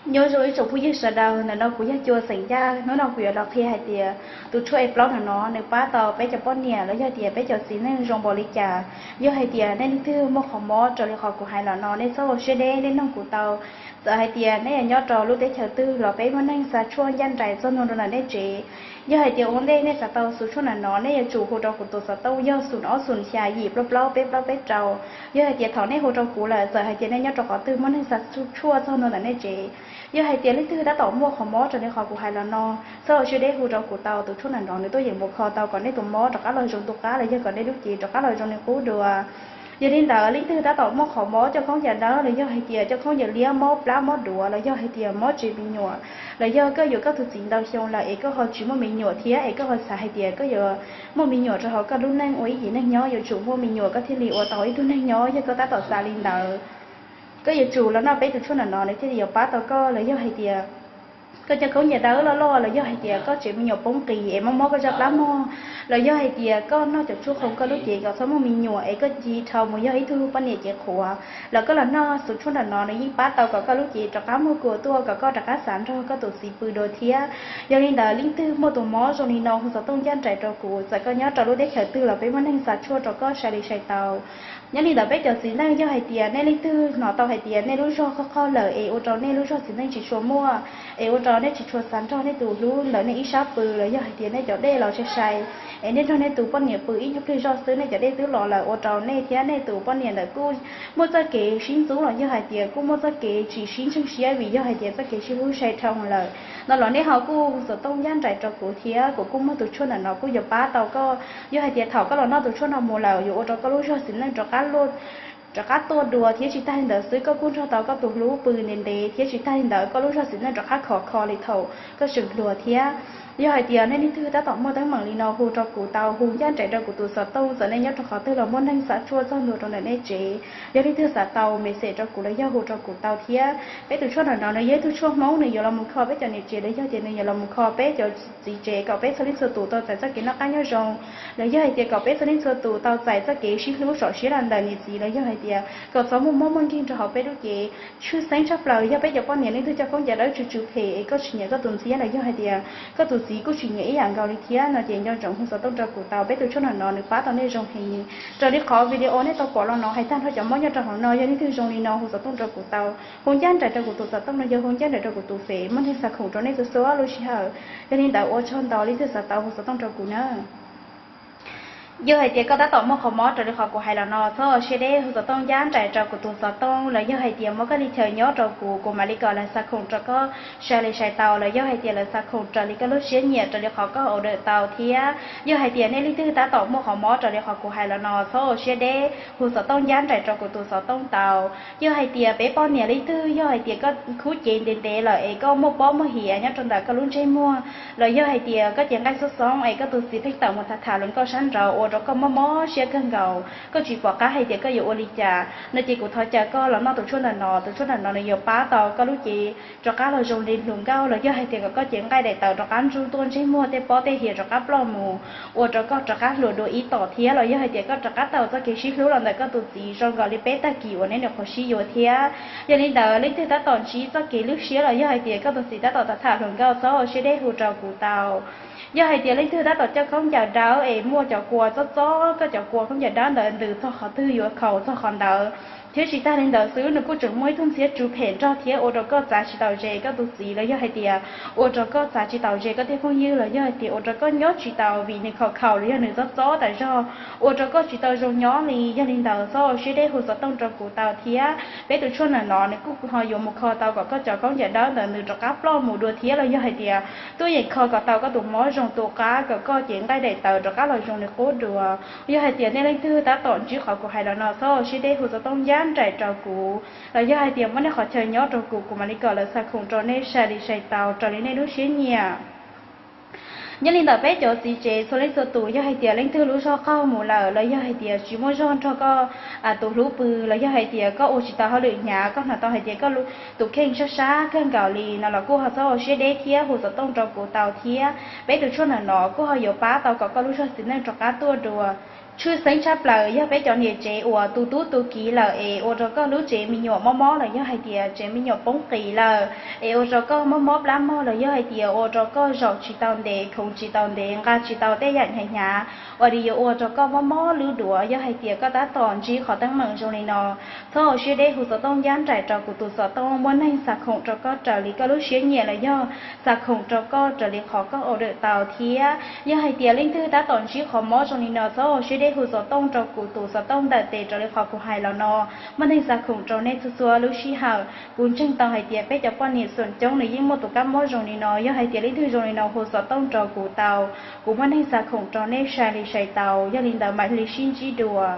Nyob zoo ib tsoom phooj ywg sawv daws, ntawm no kuv yog Cua xeem Yaj. Hnub no kuv yuav los qhia hais tias tus tshuaj A plus no no nws pab tau peb cov poj niam los yog tias peb cov txiv neej zoo npaum li cas. Yog hais tias nej leej twg muaj qhov mob raws li qhov kuv hais los no, nej txhob ua siab deb, nej noog kuv tau. Txawm hais tias nej yuav nyob rau lub teb chaws twg los peb muaj neeg xa tshuaj ncaj nraim txog ntua rau ntawm nej tsev. Yog hais tias ua ntej nej xav tau tus tshuaj ntawm no, nej yuav tsum hu rau kuv tus xov tooj yog xoom ob xoom xya yim plaub plaub peb plaub peb rau. Yog hais tias thaum nej hu rau kuv lawm, txawm hais tias nej nyob rau qhov twg muaj neeg xa tshuaj txog ntua ntawm nej tsev. Yog hais tias leej twg tab tom muaj qhov mob raws li qhov kuv hais los no, txhob ua siab deb, hu rau kuv tau. Tus tshuaj ntawm no nws tuaj yeem mus kho tau kom nej tus mob rov qab los zoo tu qab los yog kom nej lub cev rov qab los zoo li qub dua. Yog li ntawd, leej twg tab tom muaj qhov mob coj khaub ncaws dawb los yog hais tias coj khaub ncaws liab, mob plab mob duav los yog hais tias mob tsev me nyuam, los yog koj yuav koj tus txiv ntau xyoo lawm es koj ho tsis muaj me nyuam thiab es koj ho xav hais tias koj yuav muaj me nyuam rau hauv koj lub neej ua ib yim neeg nyob, yuav tsum muaj me nyuam koj thiaj li ua tau ib tug neeg nyob. Yog koj tab tom xav li ntawd, koj yuav tsum los noj peb tus tshuaj ntawm no, nws thiaj li yuav pab tau koj. Los yog hais tias koj coj khaub ncaws dawb loj loj los yog hais tias koj tsev me nyuam poob qis es mob mob koj zaj plab mog, los yog hais tias koj noj cov tshuaj qhoo koj lub cev kom txhob muaj me nyuam es koj cia dhau mus yog ib tug poj niam cev qhuav, los koj los noj tus tshuaj ntawm no, nws yeej pab tau kom koj lub cev rov qab muag kua tuaj kom koj rov qab xav nrog koj tus txiv pw dua thiab. Yog li ntawd, leej twg muaj tus mob zoo li no hu xov tooj ncaj nraim rau kuv. Txawm koj nyob rau lub teb chaws twg los peb muaj neeg xa tshuaj rau koj sai li sai tau. Nyob li ntawd, peb cov txiv neej, yog hais tias nej leej twg hnov tau hais tias nej lub zog qaug qaug lawm es ua rau nej lub zog txiv neej tsis tshua muaj, es ua rau nej tsis tshua xav nrog nej tus hlub ntawm nej ib sab pw, los yog hais tias nej cov dej los sai sai, es nej nrog nej tus poj niam pw ib nyuag pliag zoj xwb nej cov dej twb los lawm ua rau nej thiab nej tus poj niam ntawd kuj muaj txoj kev sib ntxub los yog hais tias kuj muaj txoj kev tsis sib ntseeg siab vim yog hais tias txoj kev sib hlub sai dhau lawm no los nej ho kuj hu xov tooj ncaj nraim rau kuv thiab kuv kuj muaj tus tshuaj ntawm no kuj yuav pab tau koj. Yog hais tias thaum koj los noj tus tshuaj no mus lawm yuav ua rau koj lub zog txiv neej rov qab tuaj dua thiab tsis tag li ntawd xwb koj kuj nrog tau koj tus hlub pw ntev ntev thiab tsis tag li ntawd koj lub zog txiv neej rov qab khov kho li thaum koj tseem hluas thiab. Yog hais tias nej leej twg tab tom muaj teeb meem li no hu rau kuv tau, hu ncaj nraim rau kuv tus xov tooj, txawm nej nyob rau qhov twg los muaj neeg xa tshuaj txog ntua rau ntawm nej tsev. Yog leej twg xav tau message rau kuv los yog hu rau kuv tau thiab. Peb tus tshuaj ntawm no nws yog ib tug tshuaj Hmoob, nws yuav los mus kho peb cov niam tsev los yog tias nws yuav los mus kho peb cov txiv tsev kom peb txhua leej txhua tus tau txais txoj kev noj qab nyob zoo, los yog hais tias kom peb txhua leej txhua tus tau txais txoj kev sib hlub txoj sia los ntawm niam txiv, los yog hais tias kom txhob muaj mob muaj nkeeg rau hauv peb lub cev. Tshwj xeeb tshaj plaws yog peb cov poj niam leej twg coj khaub ncaws dawb tsw tsw phem es koj tsis nyiam koj tus ntxhiab los yog hais tias koj tus txiv kuj tsis nyiam ib yam nkaus li thiab no ces nco ntsoov hu xov tooj rau kuv tau, peb tus tshuaj ntawm no nws pab tau nej zoo heev li. Raws li qhov video nej tau pom los no hais tag nrho cov mob nyob rau hauv no, yog leej twg zoo li no hu xov tooj rau kuv tau, hu ncaj nraim rau kuv tus xov tooj no yog hu ncaj nraim rau kuv tus fem, muaj neeg xa khoom rau nej txhua txhua lub sij hawm. Yog li ntawd ua tsaug ntau leej twg xav tau hu xov tooj rau kuv na. Yog hais tias koj tab tom muaj qhov mob raws li qhov kuv hais los no, txhob ua siab deb, hu xov tooj ncaj nraim rau kuv tus xov tooj, los yog hais tias muaj koj li chaw nyob rau kuv, kuv mam li kom lawv xa khoom rau koj sai li sai tau, los yog hais tias lawv xa khoom raws li koj lub siab nyiam raws li qhov koj order tau thiab. Yog hais tias nej leej twg tab tom muaj qhov mob raws li qhov kuv hais los no, txhob ua siab deb, hu xov tooj ncaj nraim rau kuv tus xov tooj tau. Yog hais tias peb poj niam leej twg yog hais tias koj khub cev ntev ntev lawm es koj muaj pob muaj hiav nyob rau ntawm koj lub ntsej muag, los yog hais tias koj cev nqaij xoob xoob es koj tus txiv pheej tawm mus tham tham hluas nkauj sab nraud ua rau koj mob mob siab kawg nkaus, koj tsis pom qab hais tias koj yuav ua li cas no ces kuv thov caw koj los noj tus tshuaj ntawm no. Tus tshuaj ntawm no nws yuav pab tau koj lub cev rov qab los zoo li hluas nkauj, los yog hais tias kom koj cev nqaij daim tawv rov qab ntsuj tuaj ntsej muag, tej pob tej hiav rov qab ploj mus, ua rau koj rov qab hluas dua ib tom thiab, los yog hais tias koj rov qab tau txoj kev sib hlub los ntawm koj tus txiv zoo nkaus li peb tag kis uas neb nyuam qhuav sib yuav thiab. Yog li ntawd, leej twg tab tom ntsib txoj kev lwj siab los yog hais tias koj tus txiv tab tom tham tham hluas nkauj, txhob ua siab deb, hu rau kuv tau. Yog hais tias leej twg tab tom coj khaub ncaws dawb es muaj cov kua txob txob, koj cov kua khaub ncaws dawb ntawd ntws txog qhov twg yuav khaus txog qhov ntawd, thiab tsis tag li ntawd xwb nws kuj tseem muaj ib tug ntxhiab tsw phem nrog thiab ua rau koj txav tsis taus ze koj tus txiv, los yog hais tias ua rau koj txav tsis taus ze koj tej phooj ywg, los yog hais tias ua rau koj nyob tsis taus vim nws khaus khaus los yog nws txob txob tas zog, ua rau koj tsis tau zoo nyob li. Yog li ntawd, txhob ua siab deb, hu xov tooj rau kuv tau thiab. Peb tus tshuaj ntawm no nws kuj ho yuav mus kho tau kom koj cov khaub ncaws dawb ntawd nws rov qab ploj mus dua thiab, los yog hais tias tuaj yeem kho kom tau koj tus mob zoo tu qab kom koj cev nqaij daim tawv rov qab los zoo li qub dua. Yog hais tias nej leej twg tab tom ntsib qhov kuv hais los no, txhob ua siab deb, hu xov tooj ncaj nraim rau kuv, los yog hais tias muaj nej qhov chaw nyob rau kuv, kuv mam li kom lawv xa khoom rau nej sai li sai tau raws li nej lub siab nyiam. Nyob li ntawm peb cov txiv tsev txhua leej txhua tus, yog hais tias leej twg lub zog qaug mus lawm los yog hais tias tsis muaj zog nrog koj tus hlub pw, los yog hais tias koj ua tsis tau hauj lwm hnyav, koj hnov tau hais tias koj tus kheej sab sab kawg nkaus li no los kuj ho txhob ua siab deb thiab hu xov tooj rau kuv tau thiab. Peb tus tshuaj ntawm no kuj ho yuav pab tau kom koj lub zog txiv neej rov qab tuaj dua. Tshwj xeeb tshaj plaws yog peb cov niam tsev uas tu tub tu kiv lawm es ua rau koj lub tsev me nyuam mob mob los yog hais tias tsev me nyuam poob qis lawm, es ua rau koj mob mob plab mog los yog hais tias ua rau koj zaum tsis tau ntev, khoov tsis tau ntev, nqa tsis tau tej yam hnyav hnyav uas li yuav ua rau koj mob mob lub duav. Yog hais tias koj tab tom ntsib qhov teeb meem zoo li no, txhob ua siab deb hu xov tooj ncaj nraim rau kuv tus xov tooj. Muaj neeg xa khoom rau koj raws li koj lub siab nyiam los yog xa khoom rau koj raws li qhov koj order tau thiab. Yog hais tias leej twg tab tom ntsib qhov mob zoo li no, txhob ua siab deb hu xov tooj rau kuv tus xov tooj ntawm tes raws li qhov kuv hais los no. Muaj neeg xa khoom rau nej txhua txhua lub sij hawm. Kuv ntseeg tau hais tias peb cov poj niam xoom coob nws yeej muaj tus kab mob zoo li no. Yog hais tias leej twg zoo li no hu xov tooj rau kuv tau, kuv muaj neeg xa khoom rau nej sai li sai tau. Yog li ntawd mam li sib ntsib dua.